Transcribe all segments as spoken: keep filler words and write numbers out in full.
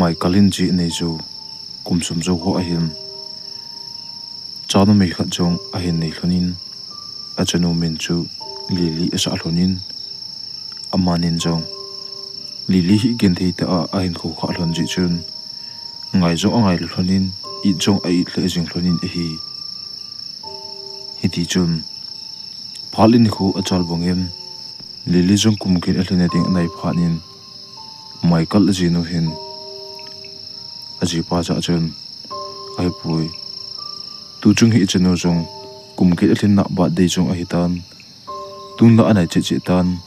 Michael in ji anei jou, kum som jou ho ahin, chanumei khat jong ahin nei lhonin, achanu min chu Lily asah lhonin, amanin jong Lily hi genthei tah a ahin khoukhah lhon jeh chun, ngai jong angai lhonin, it jong a it lheh jing lhonin ahi. Hitichun, phat le nikho achal bangin, Lily jong kum get alhin nading anai phat in, Michael ajinu hin ajipa jah chun, Ahipoi, tuchung hi ichanu jong kum get alhinna birthday jong ahitan, tun la anai cheh cheh tan,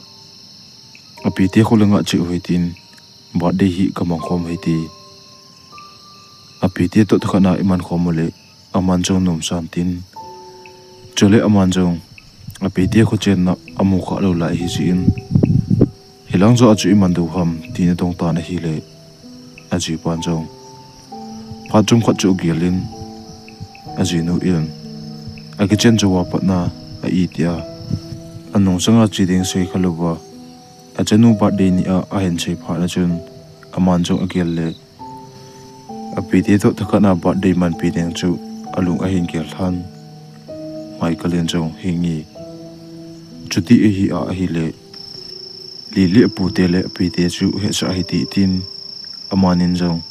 apite kho le ngah cheh u hitin, birthday hi kamang khom u hite. Apite toh thakhat na iman khom uleh, aman jong nomsa intin, chule aman jong apite kho chenna amu khah lou lai ahi jeh in, hilang joh a chu iman diu ham, tin adong tan ahile, ajipan jong phat chomkhat chu agelin, ajinu in akichen jouva patna a itia, anung sanga che ding sei kha louva, achanu birthday ni a ahin sei phat na chun, aman jong agel le, apite toh thakhat na birthday manpi ding chu alung ahin gel lhan. Michael in jong, Henge, chuti ahi a ahile, Lily apute le apite chu hetsah hite, tin, amanin jong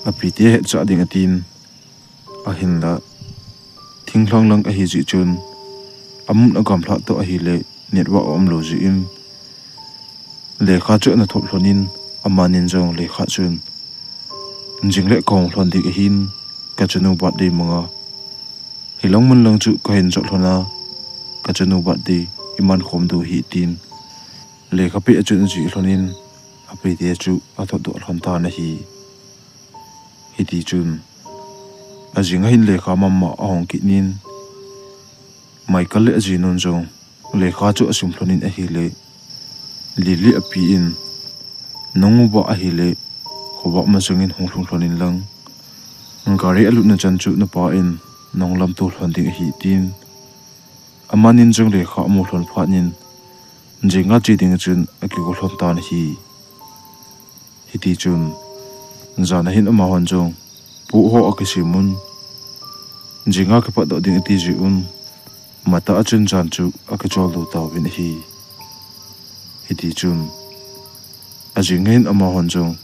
apite hetsah ding atin, ahinla thinglhang lang ahi jeh chun, amun agamlhah toh ahile network aumlou jeh in, lekha chu ana thot lhonin, amanin jong lekha chun, Jing le kahung lhon ding ahin, kachanu birthday manga, hilang mun lang chu kahin jot lhona, kachanu birthday iman khom diu ahi, tin, lekha peh a chun ajih lhonin, apite chu athotdoh lhon tan ahi. Hitichun, ajing ahin lekha mama ahong kit in, Michael le ajinun jong lekha chu asim lhonin ahile, Lily api in, Nang uva ahile, khovah masangin hung lhung lhonin lang, gari alutna chan chu napa in nahung lamto lhon ding ahi, tin, amanin jong lekha amu lhon phat in, jinga che ding chun akigo lhon tan ahi. Hitichun, jan ahin amahon jong poh ho akisem un, jinga kipatdoh ding ati jeh un, matah a chun jan chu akicholdo tauvin ahi. Hitichun, ajing ahin amahon jong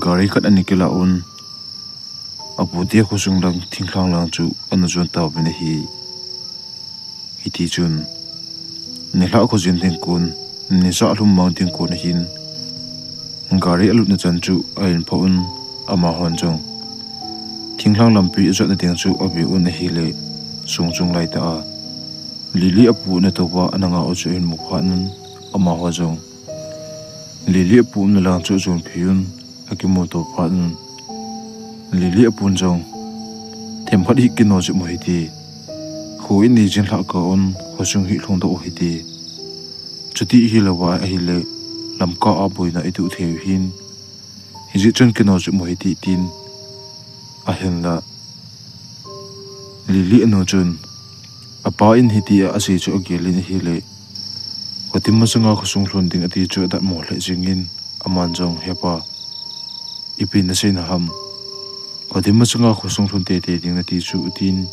gari khat ana kilah un, apute khosung lang thinglhang lang chu ana jon tauvin ahi. Hitichun, nilhah khojin ding kon, nisa lhum mang ding kon ahin, gari alutna chan chu ahin pha un, amahon jong thinglhang lampi ajotna ding chu ave un ahile, song chung laitah a Lily apu natouva ana ngah u chu ahin mu phat un, amaho jong Lily apu umna lang chu ajon phei un, akimuto phat un, Lily apun jong, Themkhat hi kino jep u hite, kho inei jin lhah kah un, khosung hi lhungdoh u hite, chuti hilouva ahile, lamkah a boina iduh thei u hin, hijeh chun kino jep u hite, tin, ahinla Lily anu chun, apa in hitia asei chu agel in ahile, khothim masanga khosung lhun ding ati chu adatmo lheh jengin, aman jong, Hepa, ipi nasei naham, khothim masanga khosung lhun teitei ding nati chu, tin,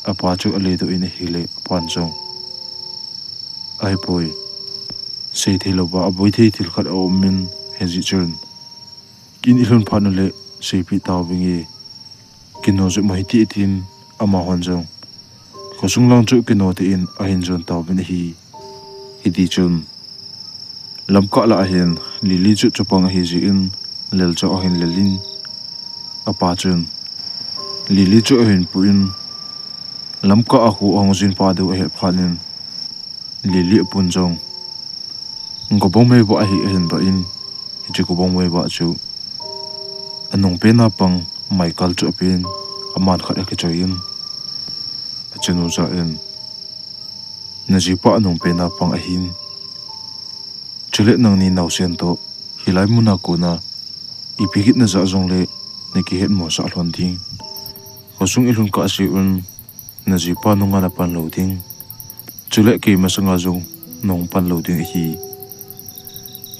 apa chu aleidoh in ahile, apan jong, Ahipoi, seitheilouva aboi thei thil khat aumin, hijeh chun kin ilhun phat uleh seipeh tauvinge, kino jep u hite, tin, amahon jong khosung lang chu kino tah in ahin jon tauvin ahi. Hitichun, lamkah lah ahin Lily chu chapang ahijeh in, lel chu ahin lel in, apa chun Lily chu ahin pui in, lamkah a kho ahung jin pha diu ahet phat in, Lily apun jong gobang meivah hi ahin vah in, hiche gobang meivah chu anungpen a pang Michael chu apen, aman khat akichoi in, achanu jah in, Najipa anungpen a pang ahin, chule nangni naosen toh hilai muna kona ipi kit najah jongle nakihetmosah lhon ding. Khosung ilhun kahseh un, najipa nunga napan lou ding, chule kei masanga jong nahung pan lou ding ahi.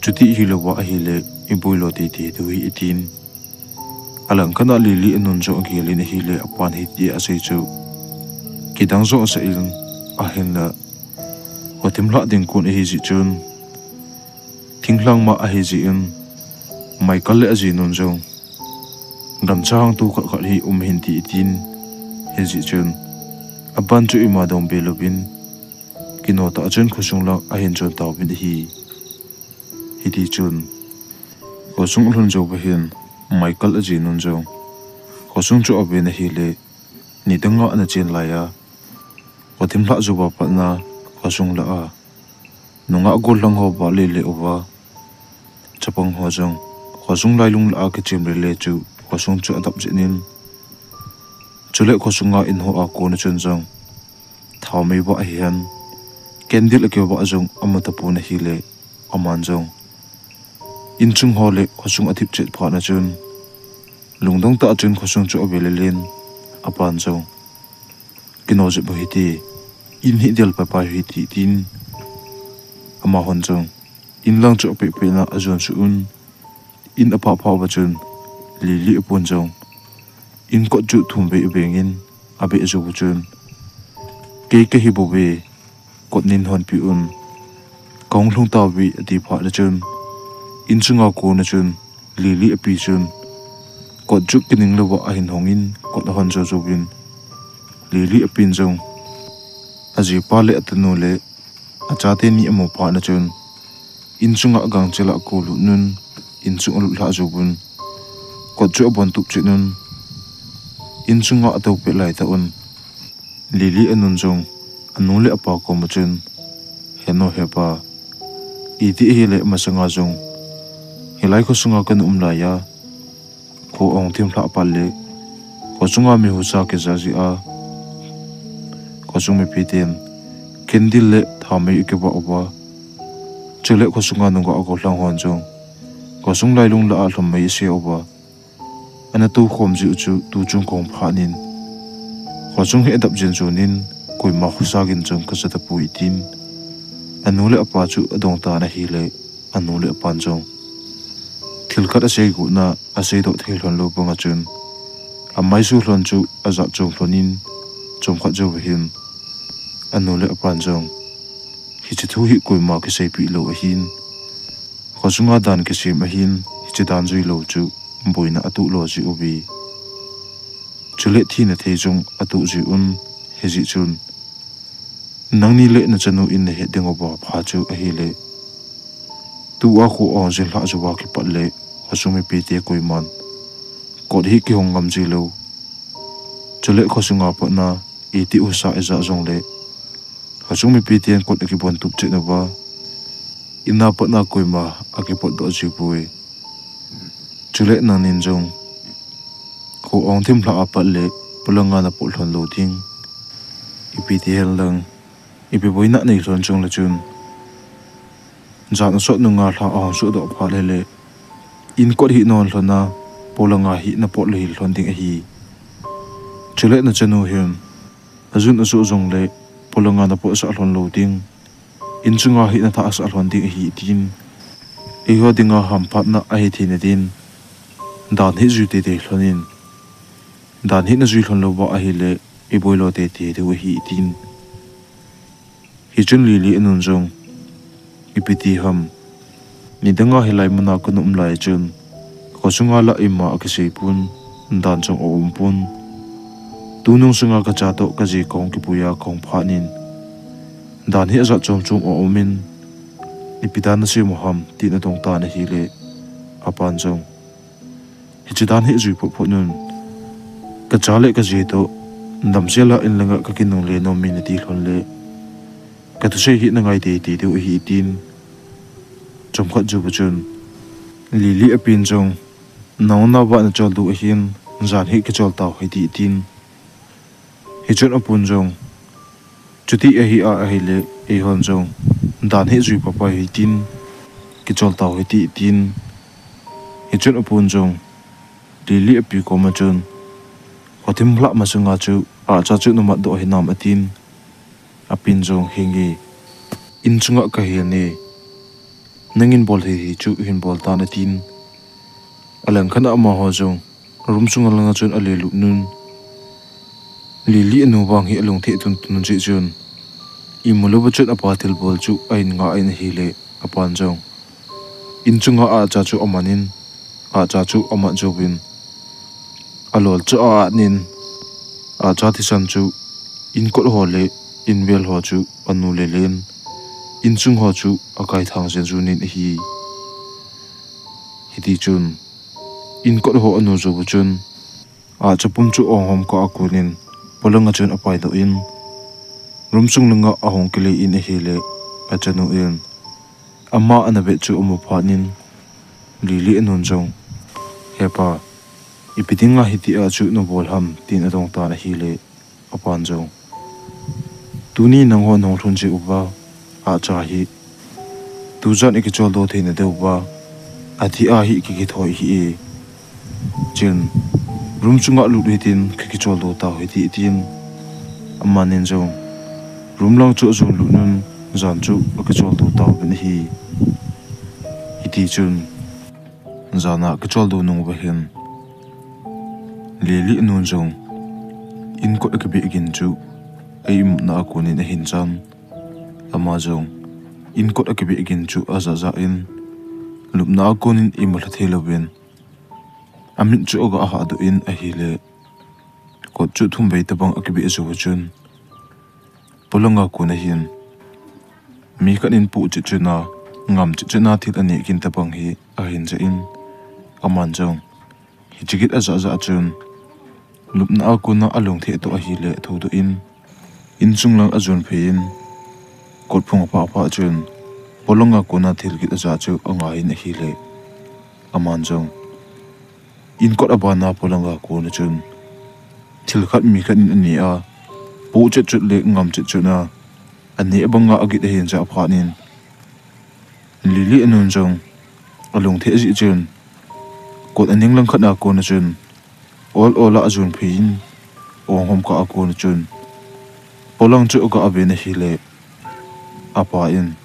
Chuti hilouva ahile, iboi lo teitei diu ahi atin. Alangkhat a Lily anun jong agel in ahile, apan hiti asei chu, kidang jong asah in, ahinla, khothim lhah ding kon ahi jeh chun, thinglhang ma ahi jeh in, Michael le ajinun jong, gamcha hangtu khat khat hi um hinte atin, hijeh chun, aban chu ima dong be louvin, kino tah chun khosung lang ahin jon tauvin ahi. Hitichun, khosung alhun jouva hin, Michael ajinun jong, khosung chu aven ahile, nidanga ana chen laiya, khothim lhah jouva patna, khosung lah a, nungah gollhang ho vahle le uva, chapang ho jong, khosung lailung lah a kichem lele chu, khosung chu adap jeh in. Chule khosunga in ho a kona chun jong, thaomei vah hihen, candle akivah jong amu tapon ahile, aman jong, inchung ho le khosung athip chet phatna chun, lungdong tah chun khosung chu ave lel in, apan jong, kino jep u hite, in hi del paipai u hite tin, amahon jong, in lang chu apehpeh na ajon suh un, in aphah phah uva chun, Lily apun jong, in kot chu thum vei avengin, abeh jou u chun, kei kahi bouve, kot nin honpeh un, kahung lhung tauve ati phat le chun, inchunga kona chun, Lily api chun, kot chu kining louva ahin hongin, kot ahon jou jouvin, Lily apin jong, ajipa le atanu le, achate ni amu phat na chun, inchunga agangchel a akolut un, inchung alut lhah jouvun, kot chu abon tup chet un, inchunga atou pet laitah un, Lily anun jong, anu le apa koma chun, Henu hepa, iti ahile masanga jong, hilai khosunga kana um laiya, kho ahung thim lhah pat le, khosunga mi husa kija jeh a, khosung mipi ten, candle le thaomei akivah uva, chule khosunga nungah gollhang hon jong, khosung lailung lah a lhom mei ase uva, ana toukhom jeh u chu tuchung kahung phat in, khosung hi adap jen jon in, koima husa gin jong kaja tapoi tin, anu le apa chu adong tan ahile, anu le apan jong, thil khat asei gotna, aseidoh thei lhon lou banga chun, amaisu lhon chu ajat chom lhon in, chomkhat jouva hin, anu le apan jong, hiche thu hi koima kiseipeh lou ahin, khosunga dan kisem ahin, hiche dan jui lou chu, boina atoh lo jeh uve. Chule thina thei jong atoh jeh un, hijeh chun, nangni le nachanu in nahet ding uva pha chu ahile, tua kho ahung jin lhah jouva kipat le, khosung mipite koiman, kot hi kihong ngam ji lou. Chule khosunga patna, iti husa ija jongle, khosung mipi ten kot akibon tup chet uva, ina patna koima akipotdoh ji poi. Chule nangnin jong, kho ahung thim lhah a pat le, polanga napot lhon lou ding. Ipi ti hen lang, ipi boina nei lhon jongle chun, jan asot nunga lha ahung sohdoh phat hile, in kot hi nahon lhon a, polanga hi napot lhon ding ahi. Chule nachanu hin, ajun asoh jongle, polanga napotsah lhon lou ding, inchunga hi nathahsah lhon ding ahi tin, eiho dinga hamphatna ahi theina din, dan hi jui teitei lhon in, dan hi najui lhon louva ahile, iboi lo teitei diu ahi tin. Hichun Lily anun jong, ipi ti ham, nidanga hilai muna kana um lai chun, khosunga la ima akisei pon, dan jong aum pon. Tunung sunga kacha toh kaji kahung kipuiya kahung phat in, dan hi ajat chom chom aum in, ipi dan nasem u ham tin adong tan ahile, apan jong, hiche dan hi jui phot phot un, kacha le kaji toh, damsel a in langa kakinungle nom in nati lhon le, kathusei hi nangai teitei diu ahi tin, chomkhat jouva chun, Lily apin jong, nangho nauva nachol diu ahin, jan hi kichol tau hite tin, hichun apun jong, chuti ahi a ahile, eihon jong, dan hi jui paipai hitin, kichol tau hite tin, hichun apun jong, Lily api koma chun, khothim lhah masanga chu, acha chu namatdoh hinam atin, apin jong, henge, inchunga kahin e, Nangin bol thei thei chu hin bol tan, atin. Alangkhat a amaho jong room sunga langa chun alelut un, Lily anu vang hi alungthim tun tun jeh chun, imu louva chun apa thilbol chu ahin ngah in ahile, apan jong in chunga ahcha chu aman in, ahcha chu amat jouvin, alol chu a-at in, ahcha thisan chu inkot ho le invel ho chu anu le len, insung ho chu akaithang jen jun in ahi. Hiti chun, inkot ho anu jou chun, ahcha pum chu onghom kah a kon in, polanga chun apaidoh in, room sung langa ahung kile in ahile, achanu in ama ana vet chu amu phat in, Lily anun jong, "He pa, ipi dinga hitia chu nabol ham?" tin adong tan ahile, apan jong, "Tuni nangho nahung lhun jeh uva, ahcha hi tujan ikicholdo theina diuva, athi a hi kikithoi hih e. Chun, room sunga lut hitin kikicholdo tau hite," tin. Amanin jong room lang chu ajon lut un, jan chu akicholdo tauvin ahi. Hiti chun, jana kicholdo nung uva hin, Lily anun jong inkot akibeh gin chu a-imutna a kon in ahin jan. Ama jong inkot akibeh gin chu ajah jah in, lupna a kon in imu lha thei louvin, amit chu aga hahdoh in ahile, kot chu thum vei tobang akibeh jou chun, polanga kon ahin, mi khat in pohchet chun a, ngamchet chun a thil aneh gin tobang hi ahin jah in, aman jong hiche gin ajah jah chun, lupna a kon a alungthim toh ahile athoudoh in, insung lang ajon phei in, kot phung aphah phah chun, polanga kon a thil gin ajah chu angai in ahile, aman jong inkot abana polanga kon a chun, thil khat mi khat in aneh a, pohchet chun le ngamchet chun a, aneh banga agin ahin jah phat in, Lily anun jong alungthim jeh chun, kot aning langkhat a kon a chun, ol ol a ajon phei in, onghom kah a kon a chun, polang chu aga vet in ahile, apa in,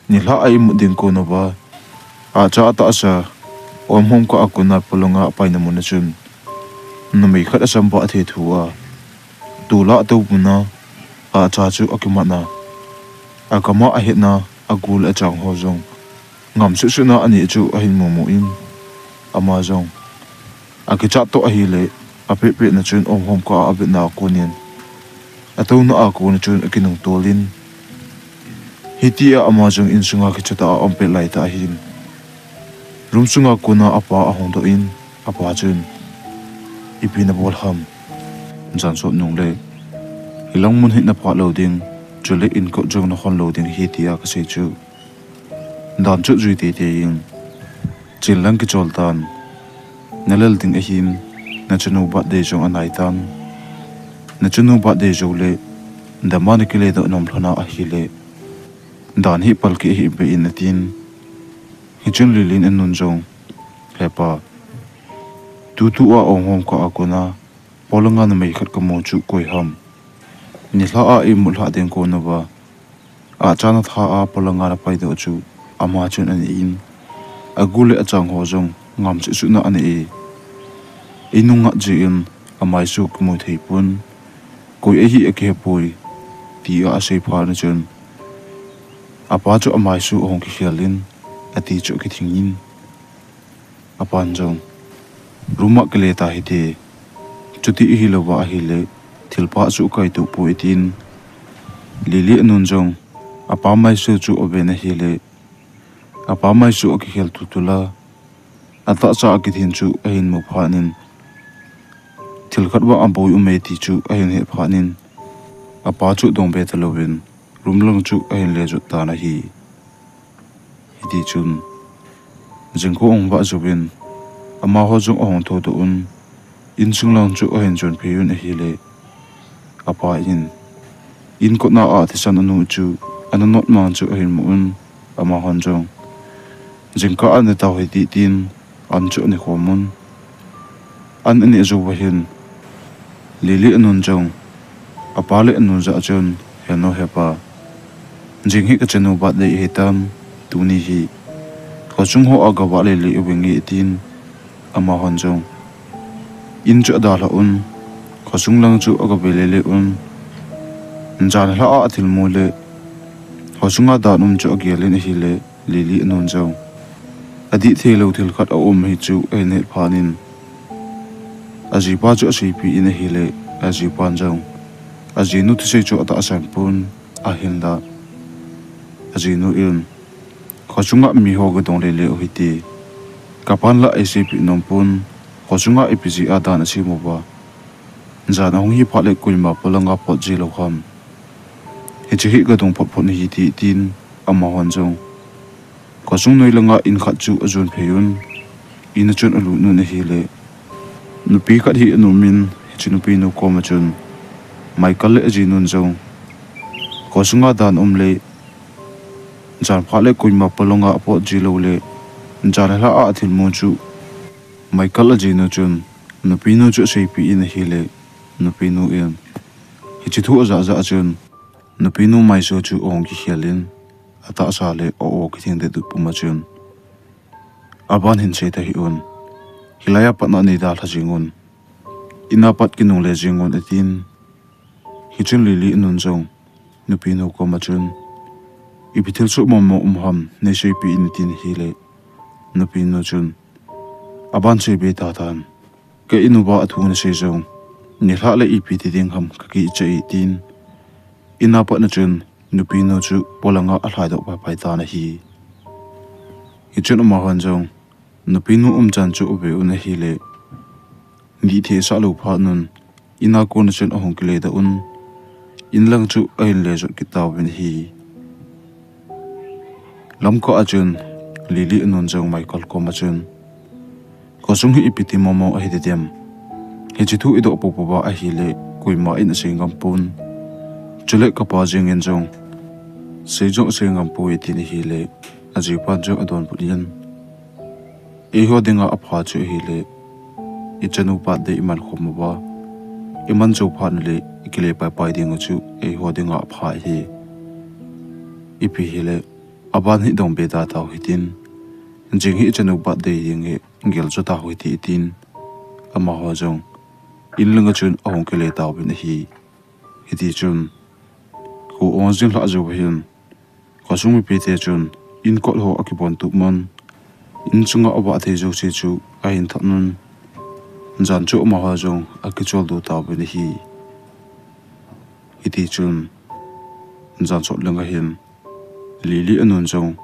"Nilhah a imut ding kon uva, ahcha atahsa, onghom kah a kon a polanga apaina mun a chun, numei khat asam bah thei thu a, tol a atou pon a, ahcha chu akimat a, agam a ahet a, agu le achang ho jong ngamsut sut a aneh chu ahin mu mu in, ama jong akichat toh ahile, apeh peh na chun onghom kah a avetna a kon in, atouna a kon a chun akinung tol in, hitia ama jong insunga kicha tah a aum pet lai tah ahin, room sunga kon a apa ahung doh in, apa chun, 'Ipi nabol ham? Jan sot nung le, hilang mun hi naphah lou ding, chule inkot jong nahon lou ding ahi,' tia kasei chu, dan chu jui teitei in, chin lang kichol tan. Nalal ding ahin, nachanu birthday jong anai tan. Nachanu birthday jou le, dam a nakile doh nom lhon a ahile, dan hi palkeh hih beh in, atin. Hichun Lilin anun jong, He pa, tutu a onghom kah a kon a, polanga numei khat kamu chu koi ham? Nilhah a imut lhah ding kon uva, ahcha natha a polanga napai doh chu, ama chun anei in, agu le achang ho jong ngamsut sut a anei e. Inung ngat jeh in, amaisu kimu thei pon, koi ahi akihe poi, tia asei phat na chun, apa chu amaisu ahung kikhel in, ati chu akithing in, apan jong, Room a kile ta hite, chuti ihi louva ahile, thilpha chu kaituh poi, tin. Lili anun jong, apa maisu chu aven ahile, apa maisu akikhel tultul a, atahsa akithin chu ahin mu phat in, thil khat vang aboi um e ti chu ahin het phat in, apa chu dongbe talouvin, room lang chu ahin le jot tan ahi. Hiti chun, jingkah ahung vah jouvin, amaho jong ahung thoudoh un, insung lang chu ahin jon phei un ahile, apa in, inkot na a thisan anu chu, ana not mang chu ahin mu un, amahon jong, jingkah a ne tau hite tin, an chu ane khom un. An ane jou uva hin, Lili anun jong, apa le anu jah a chun, Heno hepa, jing hi kachanu birthday ahitan, tuni hi khosung ho a gavah lele uvinge, atin, amahon jong in chu adalhah un, khosung lang chu agave lele un, jan lha a athilmu le khosunga dan um chu agelin ahile, Lily anun jong adih theilou thil khat aum hi chu ahin het phat in, ajipa chu aseipeh in ahile, ajipan jong ajinu thusei chu atahsan pon, ahinla ajinu in, khosunga miho gadong lele u hite, kapan la eiseipeh nom pon, khosunga ipi jeh a dan asem uva, jan ahung hi phat le koima polanga pot jilou ham, hiche hi gadong phot phot nahi, atin, amahon jong khosung noi langa in khat chu ajon phei un, in a chun alut un ahile, nupi khat hi ana um in, hiche nupinu koma chun Michael le ajinun jong khosunga dan um le jan phat le koima polanga apot jilou le jan lha a athilmu chu Michael ajinu chun nupinu chu aseipeh in ahile, nupinu in hiche thu ajah jah a chun nupinu maiso chu ahung kikhel in, atahsa le a-o kithing det puma chun, aban hin sei tahih un, hilai a pat na neidalha jeng un, in a pat kinungle jeng un, atin, hichun Lily anun jong nupinu koma chun, ipi thilsoh mong mong um ham neiseipeh in, atin ahile, nupinu chun, aban seibe tatan, ka in uva athu nasei jong nilhah le ipi ti ding ham kakicha e, tin, in a pat na chun nupinu chu polanga alhaidoh paipai tan ahi. Hichun amahon jong nupinu umchan chu ave un ahile, dih thei asah lou phat un, in a kona chun ahung kiledoh un, in lang chu ahin le jot kit tauvin ahi. Lamkah a chun Lily anun jong Michael koma chun, khosung hi ipi ti mong mong ahi dem, hiche thu idoh poupouva ahile koima in asei ngam pon, chule kapa jeng in jong sei jong asei ngam poi, atin ahile, ajipan jong adonbut in, eiho dinga apha chu ahile, ichanu birthday iman khom uva, iman jou phat ule ikile paipai dingu chu eiho dinga apha ahi. Ipi hile, aban hi dongbe tatau hitin, jing hi ichanu birthday ding hi gelcho tau hite, atin, amaho jong in langa chun ahung kile tauvin ahi. Hitichun kho ahung jin lhah jou hin, khosung mipite chun inkot ho akibon tup un, in chunga avah thei jouse chu ahin that un, jan chu amaho jong akicholdo tauvin ahi. Hitichun jan sot langa hin Lily anun jong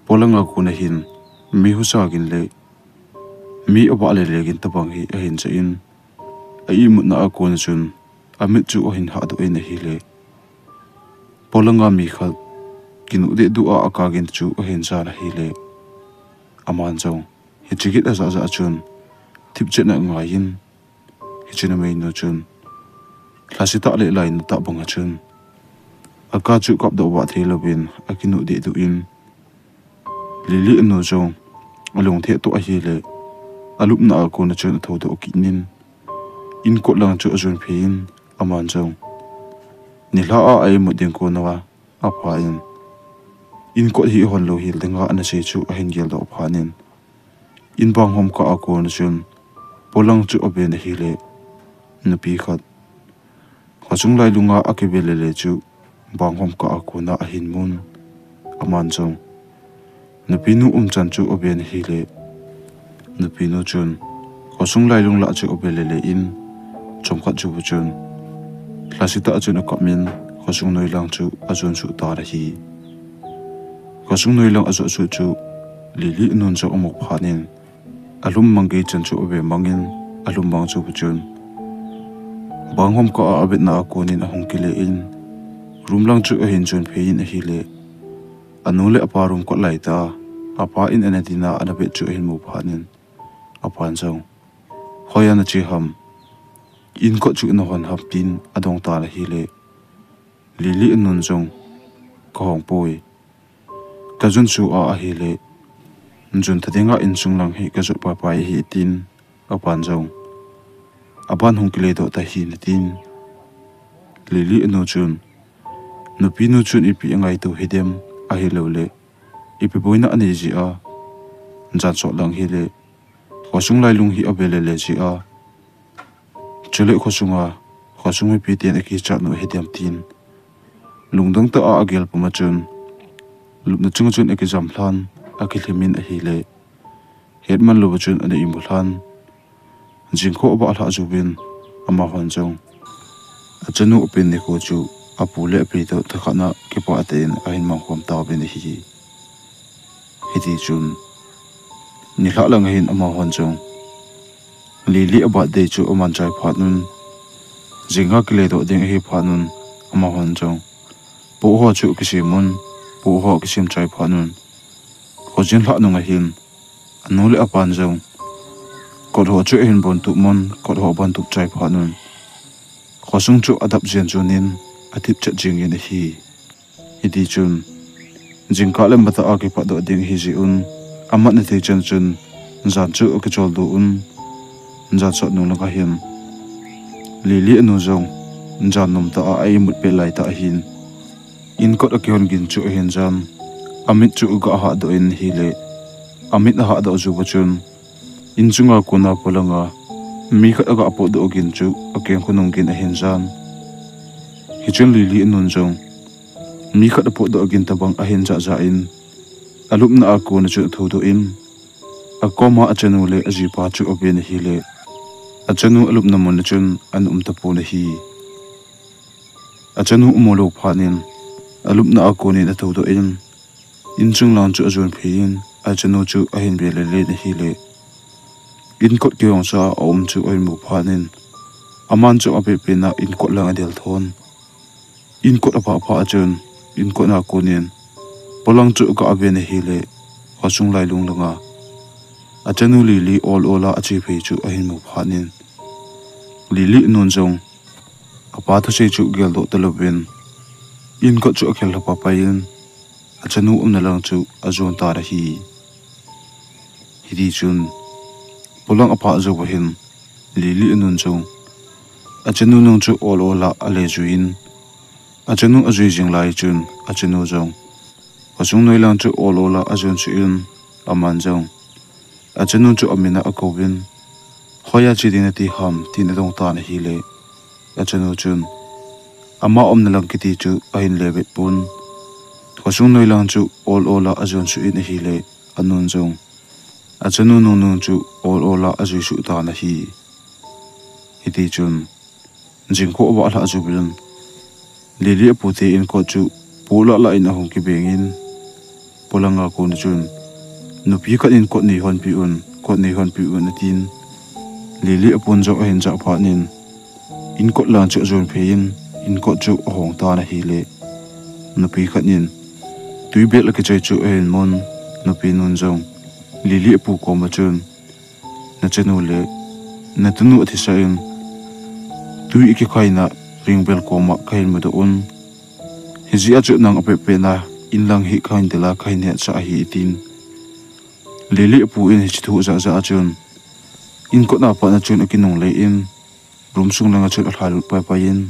polanga kona hin mi husa gin le mi avah lele gin tobang hi ahin cha in, a imutna a kona chun amit chu ahin hahdoh in ahile, polanga mi khat kinuh dehduh a akap gin chu ahin jan ahile, aman jong hiche gin ajah jah chun thipchetna angai in, hiche numeinu chun lhasetah le lainatah banga chun akap chu kapdoh vah theilouvin akinuh dehduh in, Lily anu jong alungthim toh ahile, alupna a kona chun athoudoh kit in, inkot lang chu ajon phei in, aman jong nilhah a a imut ding kona apha in, inkot hi ihon lou hel dinga anasei chu ahin geldoh phat in, in bang hom kah a kona chun polang chu aven ahile, nupi khat khosung lailunga akive lele chu bang hom kah a kona ahin mun, aman jong nupinu umchan chu aven ahile, nupinu chun khosung lailung lah chu ave lele in, chomkhat jouva chun lhasetah chun akap in, khosung noilang chu ajon suh tan ahi. Khosung noilang ajot suh chu Lily anun jong amu phat in, alhum mang gei chan chu ave mang in, alhum mang jouva chun bang hom kah a avetna a konin ahung kile in, room lang chu ahin jon phei in ahile, anu le apa room kot laitah a, apa in ana dinna ana vet chu ahin mu phat in, apan jong, hoiya nache ham, inkot chu nahon ham, tin adong tan ahile, Lily anun jong, kahong poi, kajon suh a ahile, jon tha dinga insung lang hi kajot paipai ahi, tin apan jong, aban hung kiledoh tahih in atin, Lily anu chun, nupinu chun ipi angaito hidem, ahiloule ipi boina anei jeh a, jan sot lang hile, khosung lailung hi ave lele jeh a, chule khosunga, khosung mipi ten akichat u ahi dem tin, lungdong tah a agel pum a chun, lupna chunga chun akijam lhan, akilhim in ahile, hetman louva chun ana imu lhan. Jingkah avah lhah jouvin, amahon jong achanu apen nikho chu apu le api toh thakhatna kipah tah in ahin mangkhom tauvin ahi. Hitichun, nilhah lang ahin amahon jong Lily a birthday chu aman chai phat un, jinga kiledoh ding ahi phat un, amahon jong poh ho chu akisem un, poh ho akisem chai phat un, khojin lhah nung ahin, anu le apan jong kot ho chu ahin bontup un, kot ho abantup chai phat un, khosung chu adap jen jon in, atip chet jingin ahi. Hitichun, jingkah le matah a kipatdoh ding ahi jeh un, amat na thei chan chun, jan chu akicholdo un, jan sot nung lang ahin, Lily anu jong, jan nom tah a a-imut pet laitah ahin, inkot akihon gin chu ahin jan, amit chu aga hahdoh in ahile, amit ahahdoh jouva chun, inchunga kona polanga mi khat aga potdoh gin chu akeng khonung gin ahin jan. Hichun Lily anun jong mi khat apotdoh gin tobang ahin jah jah in, alupna a kona chun athoudoh in, akoma achanu le ajipa chu aven ahile, achanu alupna mun a chun ana um tapon ahi. Achanu amu lou phat in, alupna a konin athoudoh in, inchung lang chu ajon phei in, achanu chu ahin ve lele in ahile, inkot kihongsa a aum chu ahin mu phat in, aman chu apehpeh na inkot lang adel thon. Inkot aphah phah a chun, inkot a konin, polang chu aga ven ahile, khosung lailung langa achanu Lily ol ol a ache phei chu ahin mu phat in, Lily anun jong apa thusei chu geldoh talouvin, inkot chu akhel lhapa pai in, achanu umna lang chu ajon tan ahi. Hitichun, polang aphah jouva hin, Lily anun jong achanu nung chu ol ol a ale jui in, achanu ajui jing lai chun, achanu jong khosung noi lang chu ol ol a ajon suh in, aman jong achanu chu amin a akouvin, hoiya che ding nati ham, tin adong tan ahile, achanu chun ama umna lang kiti chu ahin le vet pon. Khosung noi lang chu ol ol a ajon suh in ahile, anun jong achanu nungnung chu ol ol a ajui suh tan ahi. Hitichun, jingkah avah lhah jouvin, Lily apute inkot chu poh lah lah in ahung kibeng in, polanga kona chun, nupi khat in kot neihonpeh un, kot neihonpeh un atin, Lily apun jong ahin jah phat in, inkot lang chu ajon phei in, inkot chu ahong tan ahile, nupi khat in twi bel akichoi chu ahin mun, nupi nun jong Lily apu koma chun, nachanu le natunu athisah in, twi ikikhaina ringbel koma kahin mudoh un, hijeh a chu nang apehpeh na inlang hi kahin del a kahin hetsah ahi, atin. Lily apu in hiche thu ajah jah a chun, inkot a pat na chun akinungle in, room sung langa chun alhailut paipai in,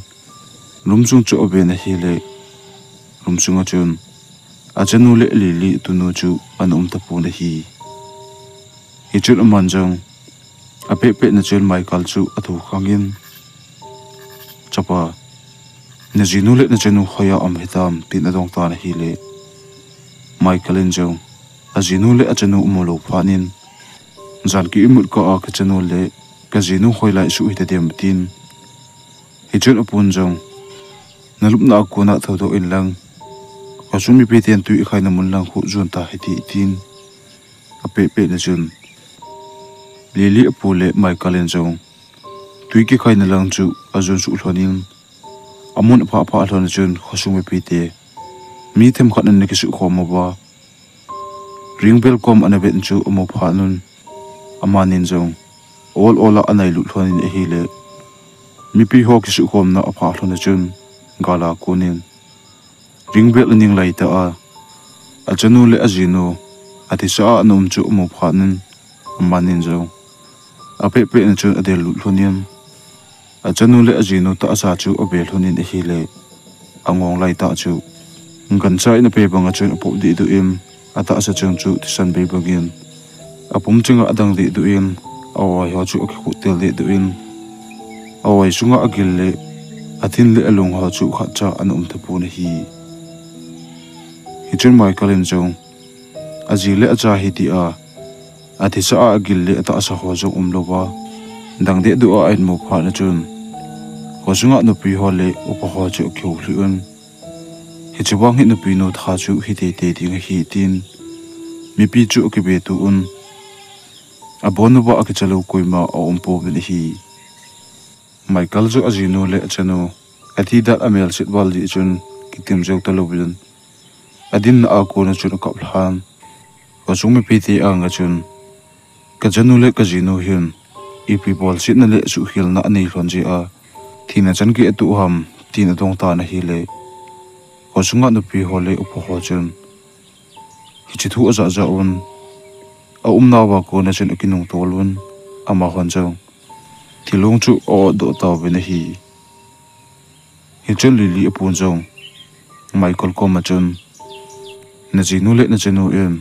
room sung chu aven ahile, room sunga chun achanu le Lily tunu chu ana um tapon ahi. Hichun aman jong apehpeh na chun Michael chu athokhang in, chapa, najinu le nachanu hoiya um hitam, tin adong tan ahile, Michael in jong ajinu le achanu amu lou phat in, jan ki imut kah a kachanu le kajinu hoilai suh hitadem, atin. Hichun apun jong, nalupna a kona thoudoh inlang, khosung mipi ten twi ikhaina mun lang khu jon ta hite, atin. Apehpeh na chun, Lily apu le Michael in jong twi kikhaina lang chu ajon suh lhon in, amun aphah phah lhon a chun khosung mipite mi themkhat ana kisuhkhom uva, ringbel kom ana vet chu amu phat un, amanin jong ol ol a anailut lhon in ahile, mipi ho kisuhkhomna aphah lhon a chun gal a konin, ringbel aning laitah a, achanu le ajinu athisa a ana um chu amu phat un, amanin jong apehpeh na chun adel lut lhon in, achanu le ajinu tahsa chu ave lhon in ahile, angong laitah chu gancha in ape banga chun apop dehduh in, atahsa cheng chu thisan bei bangin apum chenga adang dehduh in, a-oi ho chu akikhuh tel dehduh in, a-oi sunga agil le athin le alung ho chu khatcha ana um tapon ahi. Hichun Michael in jong aji le acha hi tia athisa a agil le atahsa ho jong umlouva dang dehduh a ahin mu phat na chun, khosunga nupi ho le upa ho chu akihou lhih un, hiche vang hi nupi nu tha chu hi teitei ding ahi tin mipi chu akibe tuh un, abon uva akicha lou koima aum pouvin ahi. Michael chu ajinu le achanu athi dan amel set val jeh chun kitim jou talouvin, adinna a kona chun akap lhan. Khosung mipite anga chun, kachanu le kajinu hin ipi bolsetna le suhkhelna anei lhon jeh a thina chan gei atoh ham tin adong tan ahile, khosunga nupi ho le upa ho chun hiche thu ajah jah un, aumnauva kona chun akinung tol un, amahon jong thilong chu a-otdoh tauvin ahi. Hichun Lily apun jong Michael koma chun, najinu le nachanu in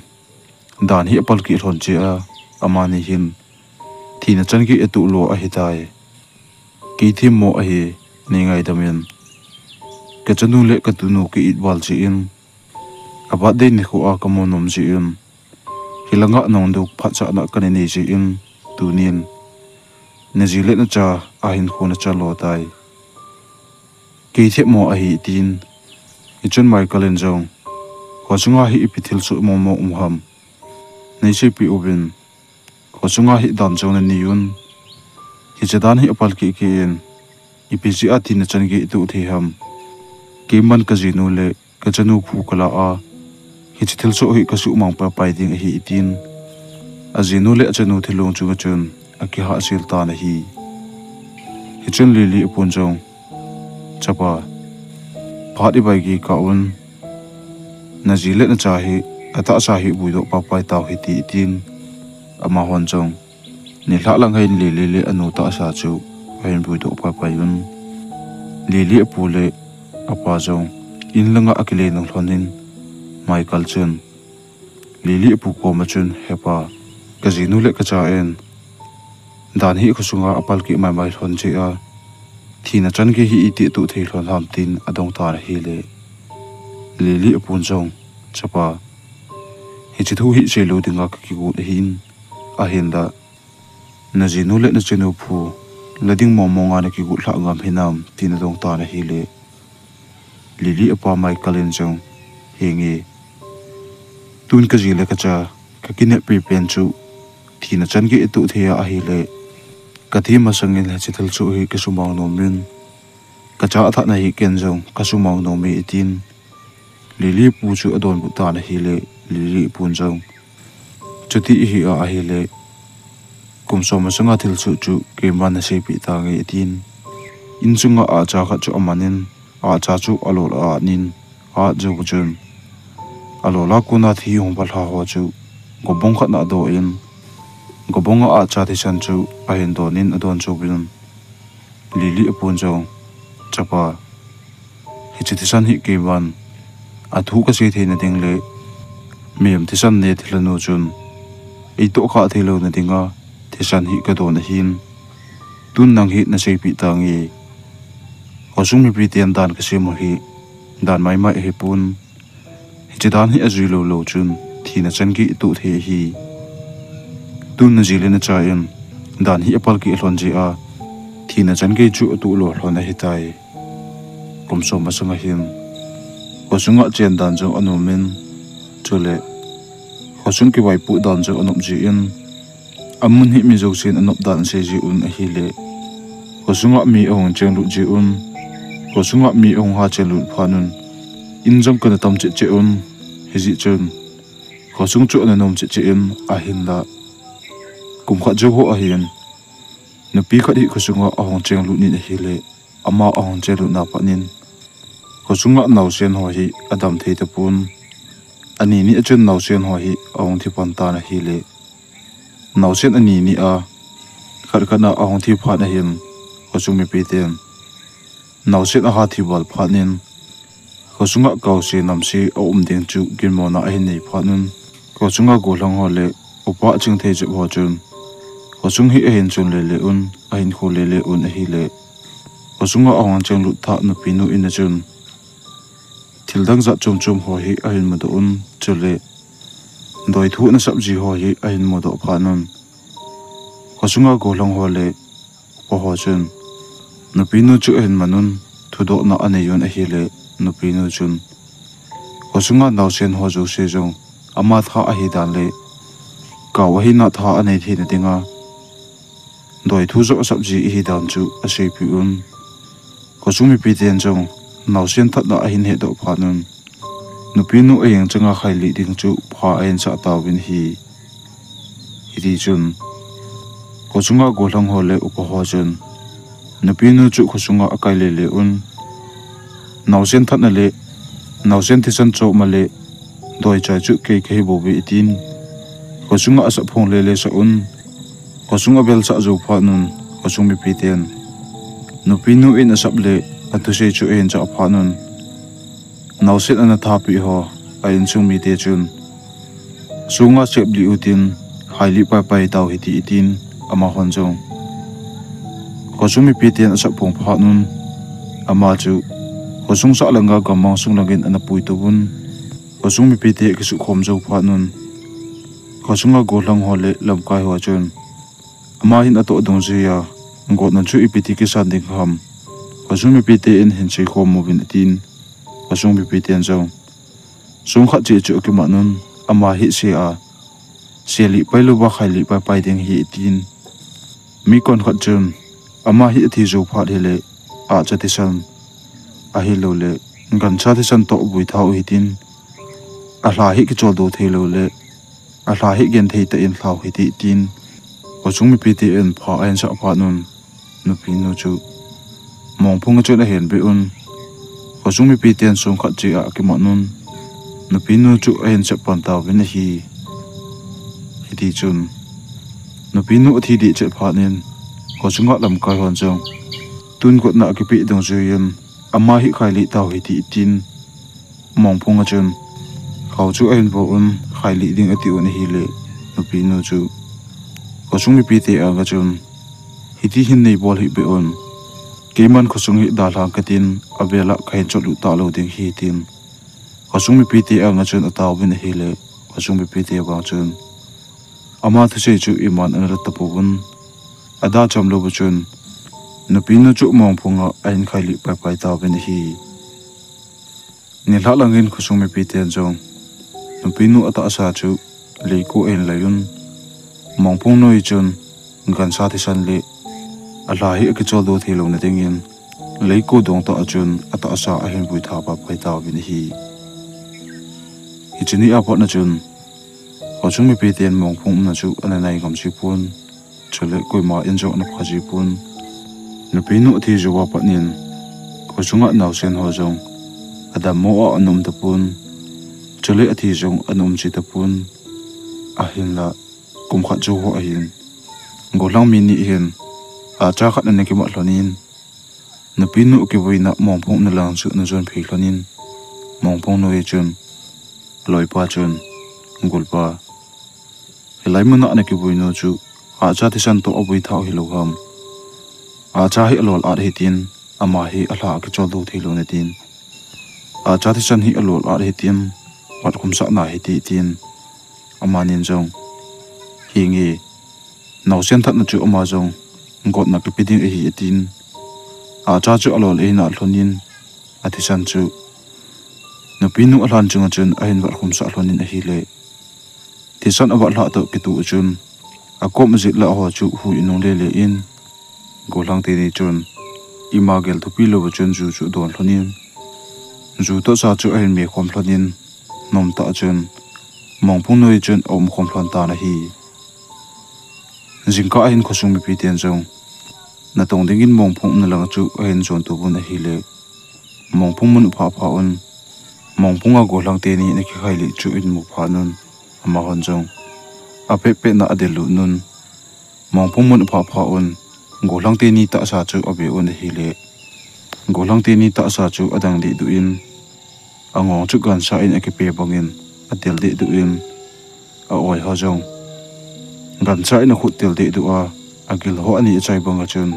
dan hi apalkeh lhon jeh a amani hin thina chan gei atoh lou ahitai. Kei themmo ahi, nei ngaidam in. Kachanu le katunu ka-it val jeh in, a birthday nikho a kamu nom jeh in, hilanga nungduk phatchahna kana nei jeh in, tunin naji le nacha ahinkho nachan lo tai. Kei themmo ahi, tin. Hichun Michael in jong, khosunga hi ipi thilsoh mong mong um ham, neiseipeh uvin. Khosunga hi dan jong nanei un. Hiche dan hi apalkeh keh in, ipi jeh a thina chan gei atoh thei ham. Keiman kajinu le kachanu phu kala a, hiche thilsoh hi kasuhmang paipai ding ahi, tin ajinu le achanu thilong chunga chun akihahsel tan ahi. Hichun Lily apun jong, chapa, phat ivaigei kah un, naji le nacha hi atahsa hi vuidoh paipai tau hite, tin amahon jong nilhah lang hin Lily le anu tahsa chu ahin vuidoh paipai un. Lily apu le apa jong in langa akile nung lhonin, Michael chun Lily apu koma chun, hepa, kajinu le kacha in dan hi khosunga apalkeh maimai lhon jeh a thina chan gei hi iti atoh thei lhon ham, tin adong tan ahile, Lily apun jong, chapa, hiche thu hi seilou dinga kakigot ahin, ahinla najinu le nachanu phu la ding mong monga nakigot lhah ngam hinam, tin adong tan ahile, Lily apa Michael in jong, henge, tun kaji le kacha kakineppi pen chu thina chan gei atoh thei a ahile, kathi masangin hiche thilsoh hi kasumang nomin, kacha athatna hi ken jong kasumang nome, tin Lily pu chu adonbut tan ahile, Lily pun jong, chuti ahi a ahile, kum som masanga thilsoh chu keiman naseipeh tange, tin insunga ahcha khat chu amanin, ahcha chu alol a anin, ahat jou chun alola kona thi hung palha ho chu gobong khat na adoh in, gobonga ahcha thisan chu ahin donin adon jouvin, Lily apun jong, chapa, hiche thisan hi keiman athu kasei theina ding le mihem thisan ne thilhanu chun eitoh khah theilouna dinga thisan hi kadon ahin, tun nang hi naseipeh tange. Khosung mipiten dan kasem u hi dan maimai ahipon, hiche dan hi ajui lou lou chun thina chan gei atoh thei ahi. Tun naji le nacha in dan hi apalkeh lhon jeh a thina chan gei chu atoh lou lhon ahitai. Kum som masanga hin khosunga chen dan jong anomin, chule khosung kivaipoh dan jong anop jeh in, amun hi mi jousen anop dan asei jeh un ahile, khosunga mi ahung chenglut jeh un, khosunga mi ahung ha chenlut phat un, in jong kana tam cheh cheh un, hijeh chun khosung chu ana nom cheh cheh in, ahinla kum khat jou ho ahin, nupi khat hi khosunga ahung chenglut in ahile, ama ahung chenlutna phat in khosunga naosen ho hi adam thei tapon, ani ni a chun naosen ho hi ahung thi pan tan ahile, naosen ani ni a khat khat na ahung thi phat ahin, khosung mipiten naosen aha thi val phat in, khosunga kaose namse aum ding chu ginmona ahin nei phat un, Khosunga gollhang ho le upa chingthei jep ho chun, khosung hi ahin chun lele un, ahin kho lele un ahile, khosunga ahung chenglut tha nupinu in a chun thil dang jat chom chom ho hi ahin mudoh un, chule doithu ana sap ji ho hi ahin mudoh phat un, khosunga gollhang ho le upa ho chun nupinu chu ahin man un, thudohna anei un ahile, nupinu chun khosunga naosen ho jouse jong ama tha ahi dan le kao ahina tha anei theina dinga doithu joh asap ji ahi dan chu aseipeh un. Khosung mipiten jong naosen thatna ahin hedoh phat un, nupinu a-eng changa khailih ding chu pha ahin sah tauvin ahi. Hiti chun khosunga gollhang ho le upa ho chun nupinu chu khosunga akai lele un, naosen thatna le naosen thisan chopna le doichai chu kei kahi bouve atin, khosunga asap phong lele sah un. Khosung abel sah jou phat un, khosung mipiten nupinu in asap le athusei chu ahin jah phat un, naosen ana thapeh ho a insung mite chun, sunga seplih utin, khailih paipai tau hite atin, amahon jong khosung mipiten asap phong phat un, ama chu khosung sah langa gammang sung langin ana puitou un. Khosung mipite kisukhom jou phat un, khosunga gollhang ho le lamkai ho chun, ama hin atoh dungjuiya gotna chu ipi ti kisan ding ham, khosung mipite in hin seikhom uvin atin, khosung mipiten jong songkhat cheh chu akiman un, ama hi se a, selih pailouva khailih paipai ding ahi atin, mi konkhat chun ama hi athi jou phat hile ahcha thisan ahiloule gancha thisan toh abui thau hitin, alha hi kicholdo theiloule alha hi genthei tah in lhau hite tin, khosung mipite in pha ahin sah phat un, nupinu chu mongphung a chun ahin beh un. Khosung mipiten songkhat cheh a akiman un, nupinu chu ahin sep pan tauvin ahi. Hiti chun nupinu athi deh chet phat in, khosunga lamkai hon jong tun gotna akipeh dungjuiyin, ama hi khailih tau hite tin, mongphung a chun khao chu ahin vo un, khailih ding ati un ahile, nupinu chu khosung mipite anga chun, hiti hin neibol hih beh un, keiman khosung hi dalhang katin, avela kahin chotlut talou ding ahi tin, khosung mipite anga chun ataovin ahile, khosung mipite vang chun ama thusei chu iman ana la tapouvin, ada chamlouva chun nupinu chu mongphunga ahin khailih paipai tauvin ahi. Nilhah langin khosung mipiten jong nupinu atahsa chu leiko ahin lei un, mongphung noi chun gancha thisan le alha hi akicholdo theilouna dingin leiko dongtah a chun atahsa ahin vuitha paipai tauvin ahi. Hiche ni apatna chun khosung mipiten mongphung umna chu ana nai ngam jipon, chule koima in jong ana pha jipon. Nupinu athi jouva pat in khosunga naosen ho jong adammo a ana um tapon, chule athi jong ana um ji tapon. Ahinla kum khat jou ho ahin, gollhang mi ni hin ahcha khat ana kimat lhonin, nupinu kivuina mongphung umna lang chu ana jon phei lhonin, mongphung noi chun aloipa chun, Golpa, hilai muna nakivui nu chu ahcha thisan toh avui thau hilou ham? Ahcha hi alol at hitin, ama hi alha akicholdo theilou natin, ahcha thisan hi alol at hitin, vatkhumsah nahite tin, amanin jong, Henge, naosen thatna chu ama jong gotna kipe ding ahi, atin, ahcha chu alol eina lhonin, athisan chu nupinu alhan chunga chun ahin vatkhumsah lhonin ahile, thisan avatlhah toh kitoh chun akop jet lah ho chu hui anung lele in, gollhang teni chun ima gel thupi louva chun ju chu adon lhonin, ju tohsa chu ahin mekhom lhonin, nomtah chun mongphung noi chun aumkhom lhon tan ahi. Jingkah ahin khosung mipiten jong natong dingin mongphung umna lang chu ahin jon touvun ahile, mongphung mun aphah phat un, mongphunga gollhang teni ana kikhai lih chu ahin mu phat un, amahon jong apetpetna adel lut un, mongphung mun aphah phat un, gollhang teni tahsa chu ave un ahile, gollhang teni tahsa chu adang dehduh in, angong chu gansa in akipe bangin adel dehduh in, a-oi ho jong gancha in akhut tel deh duh a, agil ho ani achai bang a chun,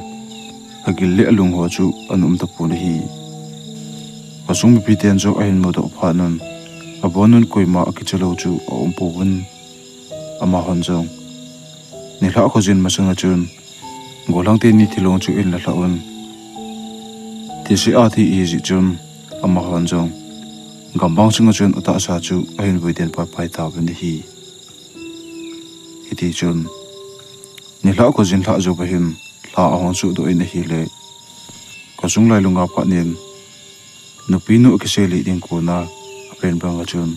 agil le alung ho chu ana um tapon ahi. Khosung mipi ten jong ahin mudoh phat un, abon un koima akicha lou chu aum pouvin, amahon jong nilhah khojin masang a chun, gollhang teni thilong chu ahin la lhah un, thise a thi ahi jeh chun, amahon jong gambang sunga chun atahsa chu ahin vui den paipai tauvin ahi. Hiti chun, nilhah khojin lhah jou ahin, lha ahung sohdoh in ahile, khosung lailunga pat in, nupinu akisei lih ding kona apen bang a chun,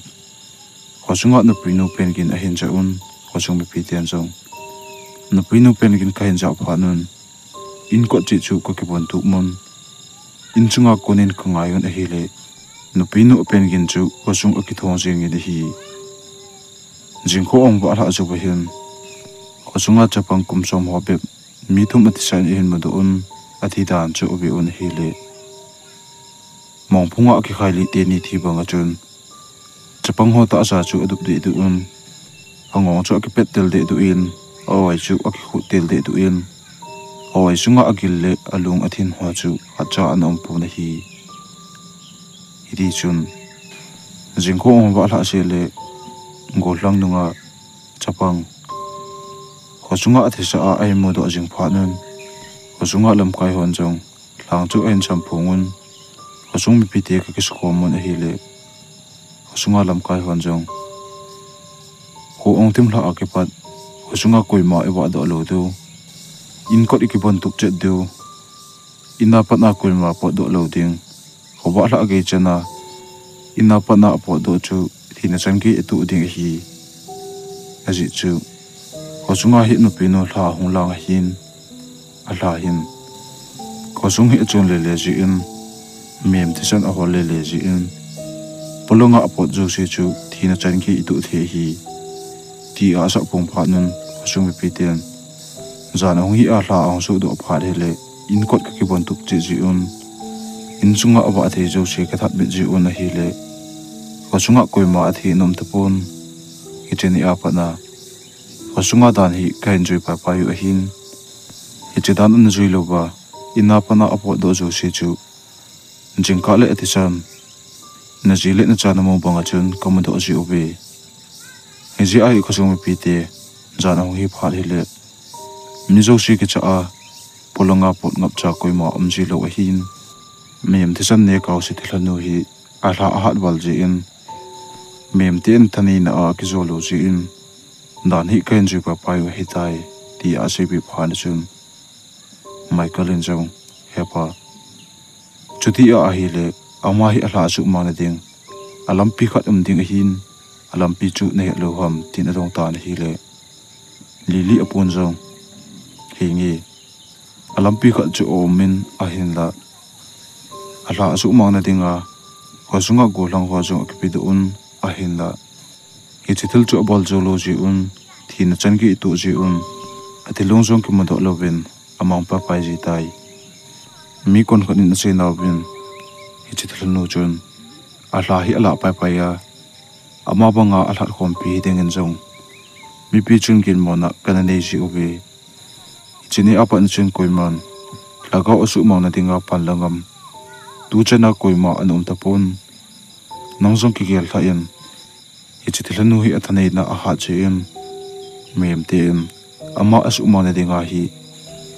khosunga nupinu pen gin ahin jah un, khosung mipi ten jong nupinu pen gin kahin jah phat un, in kot cheh chu kakibon tup un, in chunga konin kangai un ahile, nupinu pen gin chu khosung akithong jeng in ahi. Jingkho ahung vah lhah jou ahin, khosunga chapang kum som ho bep mi thum athisa in ahin mudoh un, athi dan chu ave un ahile, mongphunga akikhai lih teni thi bang a chun, chapang ho tahsa chu adup deh duh un, angong chu akipet tel deh duh in, a-oi chu akikhut tel deh duh in, a-oi sunga agil le alung athin ho chu khatcha ana um pon ahi. Hiti chun, jingkho ahung vah lhah seh le, gollhang nunga chapang khosunga athisa a ahin mudoh jing phat un, khosunga lamkai hon jong lhang chu ahin samphong un, khosung mipite kakisukhom un ahile, khosunga lamkai hon jong, kho ahung thim lhah a kipat, khosunga koima ivahdoh lou diu, in kot ikibon tup chet diu, ina patna koima potdoh lou ding, khovah lhah gei chana ina patna apotdoh chu thina chan gei atoh ding ahi. Ajeh chu, khosunga hi nupinu lha ahung lang ahin, alha hin khosung hi achon lele jeh in, mem thisan ahol lele jeh in, polanga apot jouse chu thina chan gei atoh thei ahi, tia asah pong phat un, khosung mipi ten jan ahung hi a lha ahung sohdoh phat hile, in kot kakibon tup cheh jeh un, in chunga avah thei jouse kathat mit jeh un ahile, khosunga koima athi ana um tapon, hiche ni a pat a khosunga dan hi kahin jui paipai u ahin, hiche dan ana jui louva, ina patna apotdoh jouse chu jingkah le athisan, naji le nacha namu bang a chun kamudoh ji uve. Hijeh a hi khosung mipite jan ahung hi phat hile, mi jouse kicha a, polanga pot ngapcha koima um ji lou ahin, mem thisan neh kause thilhanu hi alha ahat val jeh in, mem ten thaneina a akijo lou jeh in, dan hi kahin jui paipai u ahitai, tia aseipeh phat chun, Michael in jong, Hepa, chuti a ahile, ama hi alha asuhmang na ding alampi khat um ding ahin, alampi chu nahet lou ham, tin adong tan ahile, Lily apun jong, Henge, alampi khat chu aum in ahinla, alha asuhmang na dinga khosunga gollhang ho jong akipedoh un ahinla, hiche thil chu abol jou lou jeh un, thina chan gei atoh jeh un, athilong jong kimudoh louvin amang paipai ji tai. Mi konkhat in asei nauvin, hiche thilhanu chun alha hi alah paipai a, ama banga alhat khompi hi dingin jong mipi chun ginmona kana nei ji uve. Hiche ni a pat chun koiman lhagao asuhmang na dinga pan la ngam, tuchan a koima ana um tapon. Nang jong kigel lhah in, hiche thilhanu hi athaneina ahat jeh in, mem ten ama asuhmang na dinga hi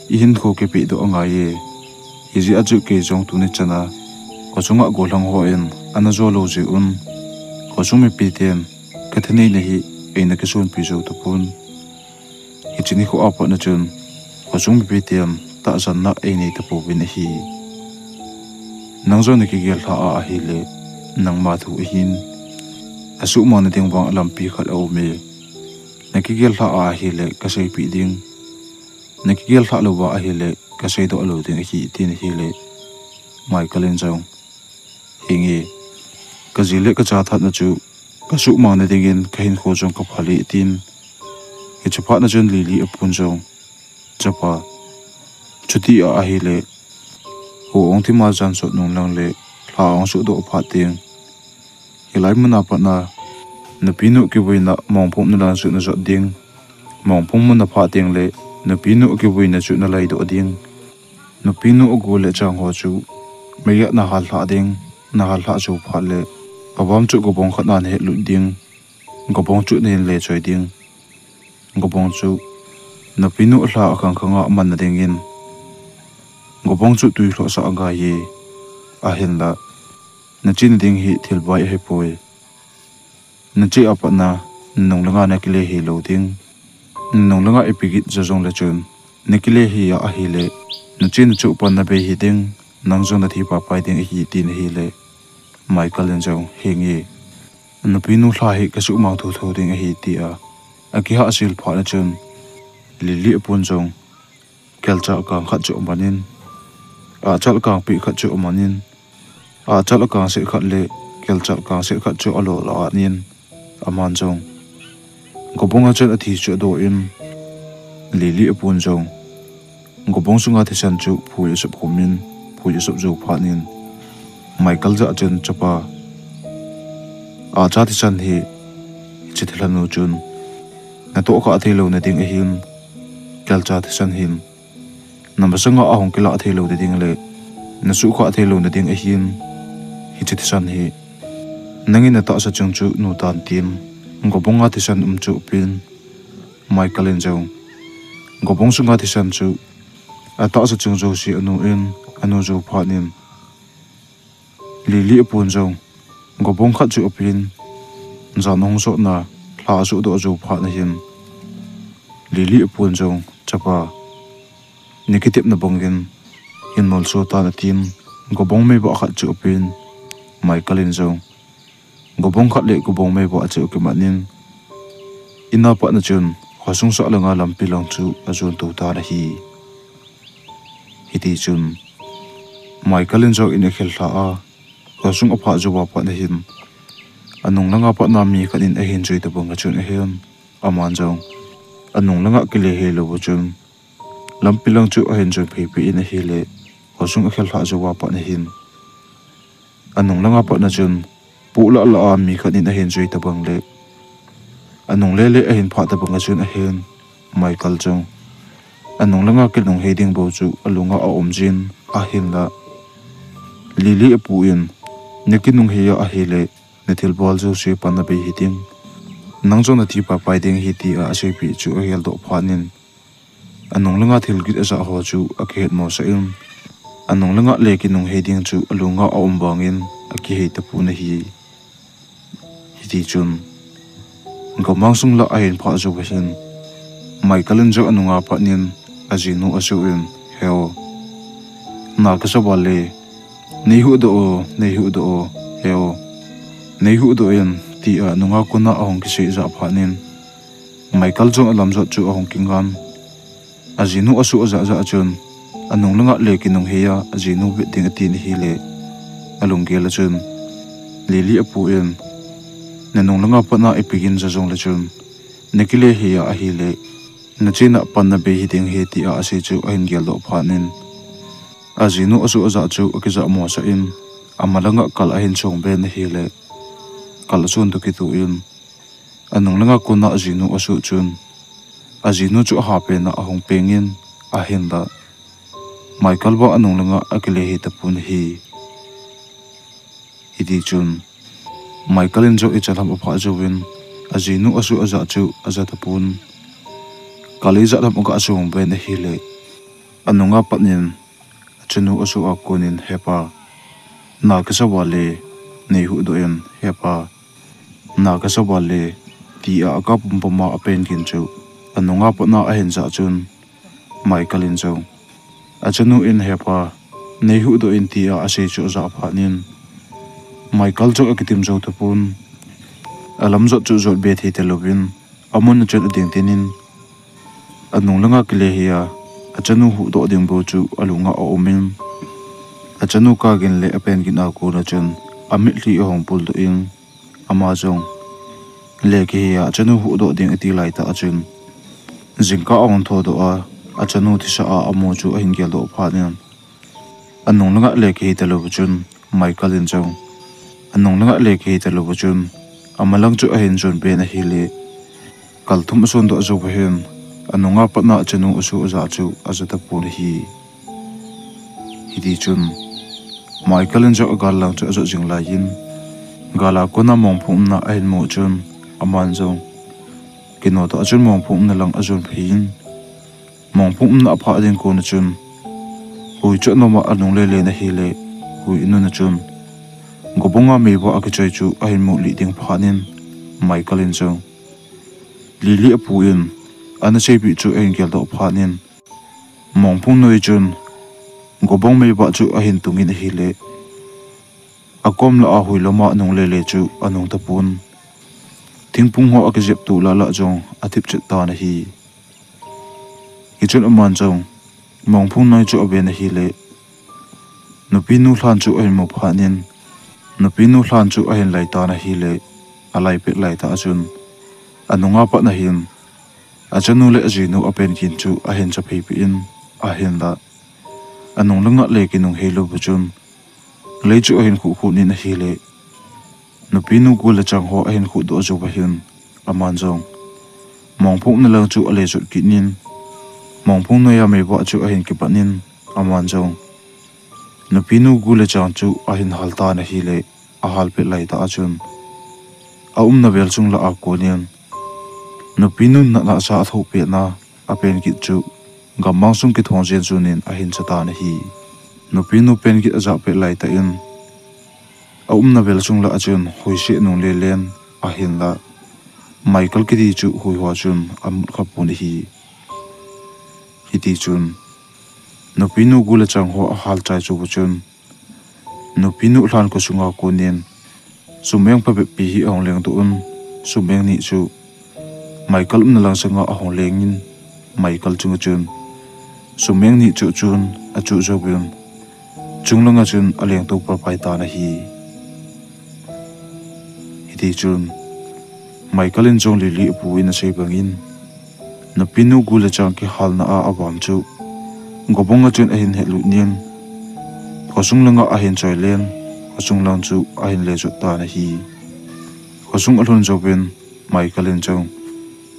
ihinkho kipedoh angaiye. Hijeh a chu kei jong tuni chana khosunga gollhang hon ana jo lou jeh un, khosung mipi ten kathaneina hi eina kisonpi jou tapon. Hiche nikho a pat chun khosung mipi ten tahsanna einei tapouvin ahi. Nang jong nakigel lhah a ahile, nangma thu ahin, asuhmang na ding vang lampi khat aume. Nakigel lhah a ahile kaseipeh ding, nakigel lhah louva ahile kaseidoh lou ding ahi, tin ahile, Michael in jong, Henge, kaji le kacha thatna chu kasuhmang na dingin kahinkho jong kaphal e, tin. Hiche phat chun Lily apun jong, Chapa, chuti a ahile, kho ahung thima jan sot nung lang le lha ahung sohdoh phat teng, hilai muna pat a Nupinu kivuina mongphung na lang chu na jot ding. Mongphung mun na pha teng le, nupinu kivuina chu na laidoh ding. Nupinu agu le chang ho chu meiya na hal lha ding. Na hal lha chu phat le, avam chu gobong khat na na het lut ding. Gobong chu na hin le choi ding. Gobong chu nupinu lha a khang khang a man na ding in. Gobong chu tui lhoh sa a gai hi. Ahinla, na chena ding hi thil bai ahi poi. Na che a pat na, na nung langa na kile hi lo ding. Na nung langa ipi gin ja jong le chun, na kile hi a ahile, na chena chu pan na bei hi ding, nang jong na thi pa pai ding ahi ti na hile. Michael in jong, henge, nupinu lha hi ka suh mang tho tho ding ahi ti a, a kihah sil phat na chun, Lily apun jong, kelcha kang khat chu amanin, achal kang pi khat chu amanin, achal kang se khat le, kelcha kang se khat chu alo la anin, aman jong. Gobong a chun athi chu adoh in, Lily apun jong. Gobong sunga thisan chu phui asop khum in, phui asop jou phat in, Michael jah chun, chapa, acha thisan hi, hiche thilha nu chun, na toh kha thei lou na ding ahin, kelcha thisan hin, na masanga ahung kilah thei lou na ding le, na suh kha thei lou na ding ahin, hiche thisan hi, nangin na tahsa chung chu nu tan tin, gobong a thisan um chu pin, Michael in jong, gobong sunga thisan chu, atahsa chung jouse anu in, anu jou phat in, Lily apun jong, gobong khat chu apen, jan ahung sot na, lha asuh doh jou phat na hin, Lily apun jong, chapa, na kitepna bangin, hin molso tan atin, gobong meivah khat chu apen, Michael in jong, gobong khat le gobong meivah chu akiman in, in a pat na chun, khosung sah langa lampi lang chu ajon to tan ahi. Hiti chun, Michael in jong in akhel lha a, khosung aphat jou a pat na hin, anung langa pat na mi khat in ahin jui tabang a chun ahin, aman jong, anung langa kile hi lou a chun, lampi lang chu ahin jon phei phei in ahile, khosung akhel lha jou a pat na hin, anung langa pat na chun, pu lah lah a mi khat in ahin jui tabang le, anung le le ahin phah tabang a chun ahin, Michael jong, anung langa kinung hei ding bou chu alunga aum jin, ahinla, Lily apu in, na kinung hei a ahile, na thilbol jouse pan na bei hi ding. Nang jong na thi pa pai ding ahi ti a aseipeh chu agel doh phat in, anung langa thil gin ajah ho chu akihet mosah in, anung langa le kinung hei ding chu alunga aum vangin akihei tapon ahi. Hiti chun, gamang sung lah ahin phah jou a hin, Michael in jong anunga pat in ajinu asuh in, He o, na kasa val le, nei huhdoh o, nei huhdoh o, he o, nei huhdoh in, ti a anunga kona ahung kisei jah phat in, Michael jong alam jot chu ahung kingan. Ajinu asuh ajah jah chun, anung langa le kinung hei a ajinu vet ding atin ahile, alunggel a chun, Lily apu in, na nung langa pat na ipi gin ja jong le chun, na kile hei a ahile, na chena pan na bei hi ding ahi ti a asei chu ahin gel doh phat in, ajinu asuh ajah chu akijah mosah in, ama langa kal ahin chong ven ahile, kal achon toh kitoh in, anung langa kona ajinu asuh chun, ajinu chu aha pen a ahung peng in, ahinla, Michael vang anung langa akile hei tapon ahi. Hiti chun, Michael in jong ichan ham aphah jouvin, ajinu asuh ajah chu aja tapon, kal ijat ham aga chong ven ahile, anunga pat in, achanu asuh a kon in, He pa, na kasa val le, nei huhdoh in, he pa, na kasa val le, ti a aga pumpum a apen gin chu, anunga pat na ahin jah chun, Michael in jong, achanu in, He pa, nei huhdoh in, ti a asei chu ajah phat in, Michael jong akitim jou tapon, alam jot chu jot be thei talouvin, amun a chun ading tin in, anung langa kile hei a, achanu huhdoh ding bou chu alunga aum in, achanu kagin le apen gin a kona chun, amitlhi ahung puldoh in, ama jong, le kihei a achanu huhdoh ding ati laitah a chun, jingkah ahung thodoh a, achanu thisa a amu chu ahin gel doh phat in, anung langa le kihei talou a chun, Michael in jong, anung langa le kihei talou a chun, amalang chu ahin jon be in ahile, kalthum ason doh jou vahin, anunga patna achanu asoh aja chu aja tapon ahi. Hiti chun, Michael in jong agal lang chu ajot jing laiyin, gal a kona Mongphung umna ahin mu chun, aman jong kinoh tah chun Mongphung umna lang ajon phei in, Mongphung umna aphah ding kon a chun, hui chu anom a anung lele in ahile, hui inun a chun, Gobong a meivah akichoi chu ahin mu lih ding phat in, Michael in jong Lily apu in ana seipeh chu ahin geldoh phat in, Mongphung noi chun Gobong meivah chu ahin tung in ahile, akom lah a hui lama anung lele chu anung tapon, thingphung ho akijep tu lah lah jong athip chet tan ahi. Hichun aman jong Mongphung noi chu aven ahile, nupinu lhan chu ahin mu phat in, nupinu lhan chu ahin lai tan ahile, alai pet laitah a chun, anunga patna hin achanu le ajinu apen kin chu ahin cha phei peh in, ahinla anung langa le kinung heilou va chun, lei chu ahin khuh khut in ahile, nupinu gu le chang ho ahin khuh doh jou vahin, aman jong Mongphung umna lang chu ale jot kit in, Mongphung noi a meivah chu ahin kipat in, aman jong nupinu gu le chang chu ahin hal tan ahile, ahal pet laitah a chun, aumna vel sung lah a kon in, nupinu natna sa athoh petna apen kit chu gammang sung kithong jen jun in ahin cha tan ahi. Nupinu pen kit ajah pet laitah in, aumna vel sung lah a chun hui seh nung lele in, ahinla Michael kiti chu hui ho chun amut kha pon ahi. Hiti chun, nupinu gu le chang ho ahal chai jou va chun, nupinu lhan khosunga kon in, sum-eng phabep pi hi ahung lengdoh un, sum-eng ni chu Michael umna lang sanga ahung leng in, Michael chunga chun sum-eng ni chu chun achuh jouvin, chung langa chun alengto palpai tan ahi. Hiti chun, Michael in jong Lily apu in asei bangin, nupinu gu le chang kihalna a avam chu Gobong a chun ahin hetlut in, khosung langa ahin choi len, khosung lang chu ahin le jot tan ahi. Khosung alhun jouvin, Michael in jong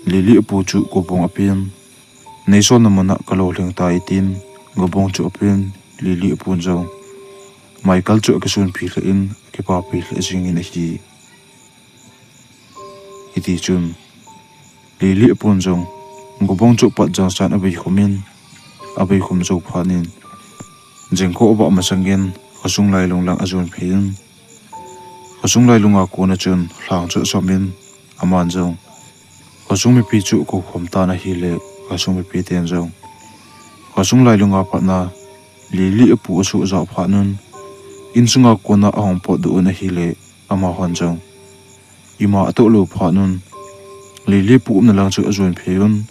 Lily apu chu Gobong apen, neisona mun a kalolhing tai tin, Gobong chu apen, Lily apun jong Michael chu akisunpi lheh in, akipapi lheh jingin ahi. Hiti chun, Lily apun jong Gobong chu apatjang san aveikhum in, aveikhum jou phat in, jingkah avah masangin khosung lailung lang ajon phei in, khosung lailunga kon a chun lhang chu asam in, aman jong khosung mipi chu akoukhom tan ahile, khosung mipi ten jong khosung lailunga patna Lily apu asoh jah phat un, insunga kona ahung potdoh un ahile, amahon jong ima atoh lou phat un, Lily apu umna lang chu ajon phei un,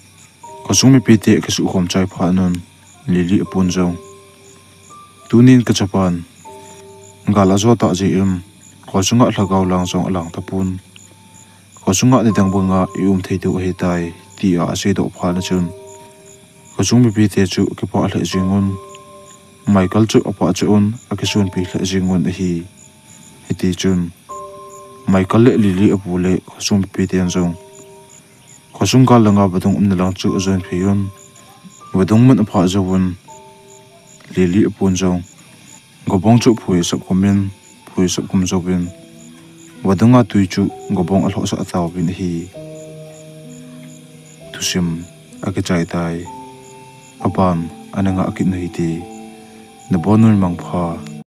khosung mipite akisuhkhom chai phat un, Lily apun jong, tunin kachapan gal ajo tah jeh in khosunga lhagao lang jong alang tapon, khosunga nidang banga i um thei diu ahitai, tia aseidoh phat a chun, khosung mipite chu akipah lheh jingun, Michael chu apachat un, akisunpi lheh jingun ahi. Hiti chun, Michael le Lily apu le khosung mipiten jong khosung gal langa vadung umna lang chu ajon phei un, vadung mun aphah jouvun, Lily apun jong Gobong chu phui asapkhum in, phui asapkhum jouvin, vadunga tui chu Gobong alhohsah tauvin ahi. Thusim akichai tai. Aban ana ngah kit u hite. Nabonun mangpha.